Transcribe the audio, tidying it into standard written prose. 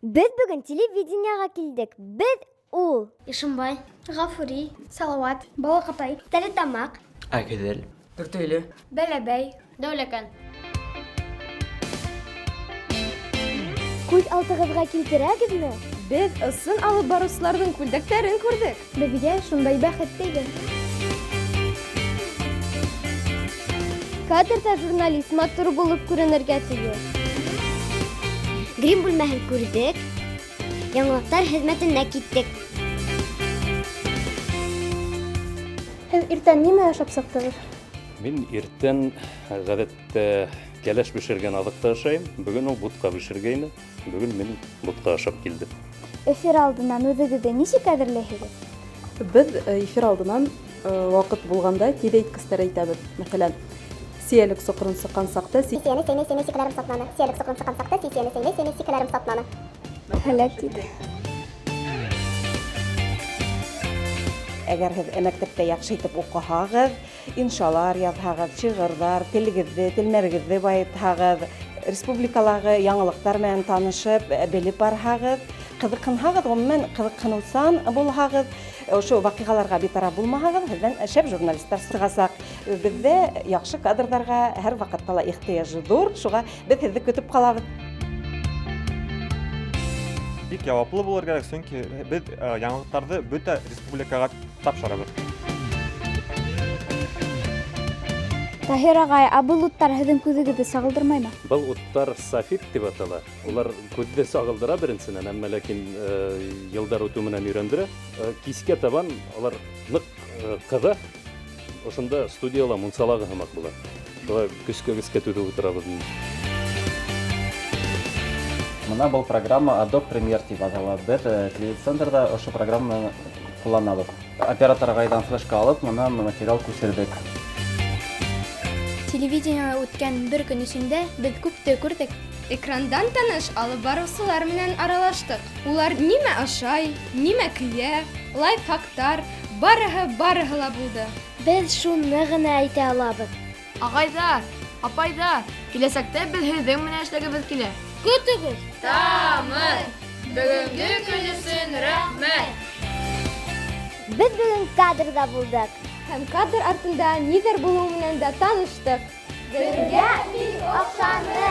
Без бөгөн телевидениеға килдек. Без ул. Ишембай. Гафури. Салават. Балаҡатай. Стәрлетамаҡ. Әгеҙел. Дүртөйлө. Бәләбәй. Дәүләкән. Күҙ алдығыҙға килтерәгеҙме? Беҙ ысын алып барыусыларҙың күлдәктәрен күрҙек. Беҙгә шундай бәхет тейҙе. Кадрҙа журналист матур булып күренергә тейеш. Грим бүлмәһен күрҙек. Яңылыҡтар хеҙмәтенә киттек. Һеҙ иртән нимә ашап сыҡтығыҙ? Мин иртән ғәҙәттә кәләш бешергән аҙыҡты ашайым. Бөгөн ул бутҡа бешергәйне. Бөгөн мин бутҡа ашап килдем. Эфир алдынан үҙегеҙҙе нисек әҙерләйһегеҙ? Беҙ эфир алдынан ваҡыт булғанда тиҙәйткестәр әйтәбеҙ. Мәҫәлән, сейәлек соҡорон сыҡҡан саҡта Сисиәне сәйнәй сәйнәй сикәләрем сатнаны. Сейәлек соҡорон сыҡҡан саҡта сисиәне сәйнәй сәйнәй сикәләрем сатнаны. Һәләк тиҙ. Әгәр һеҙ мәктәптә яҡшы итеп уҡыһағыҙ, иншалар яҙһағыҙ, шиғырҙар, телегеҙҙе, телмәрегеҙҙе байытһағыҙ, республикалағы яңылыҡтар менән танышып, белеп барһағыҙ, ҡыҙыҡһынһағыҙ, ғөмүмән ҡыҙыҡһыныусан булһағыҙ, ошо ваҡиғаларға битараф булмаһағыҙ, һеҙҙән шәп журналистар сығасаҡ. Беҙҙә яҡшы кадрҙарға һәр ваҡытта ла ихтыяж ҙур, шуға беҙ һеҙҙе көтөп ҡалабыҙ. Бик яуаплы булыр кәрәк, сөнки беҙ яңылыҡтарҙы бөтә республикаға тапшырабыҙ. Таһир ағай, ә был уттар һеҙҙең күҙегеҙҙе сағылдырмаймы? Был уттар софит тип атала. Улар күҙҙе сағылдыра беренсенән, әммә ләкин йылдар үтеү менән өйрәндерә. Кискә табан улар ныҡ ҡыҙа. Ошонда студияла мунсалағы һымаҡ була. Шулай көскә-көскә түҙеп ултырабыҙ. Бына был программа Adobe Premiere тип атала. Беҙ телецентрҙа ошо программаны ҡулланабыҙ. Оператор ағайҙан флешка алып, бына материал күсерҙек. Телевидениела үткән бер көн эсендә беҙ күпте күрҙек. Экрандан таныш алып барыусылар менән аралаштыҡ. Улар нимә ашай, нимә кейә, лайфхактар, барыһы-барыһы ла булды. Беҙ шуны ғына әйтә алабыҙ. Ағайҙар, апайҙар, киләсәктә беҙ һеҙҙең менән эшләгебеҙ килә. Көтөгөҙ! Тамыр! Бөгөнгө көн өсөн рәхмәт! Беҙ бөгөн кадрҙа булдыҡ. Һәм кадр артында ниҙәр булыуы менән дә таныштыҡ. Беҙгә бик оҡшаны!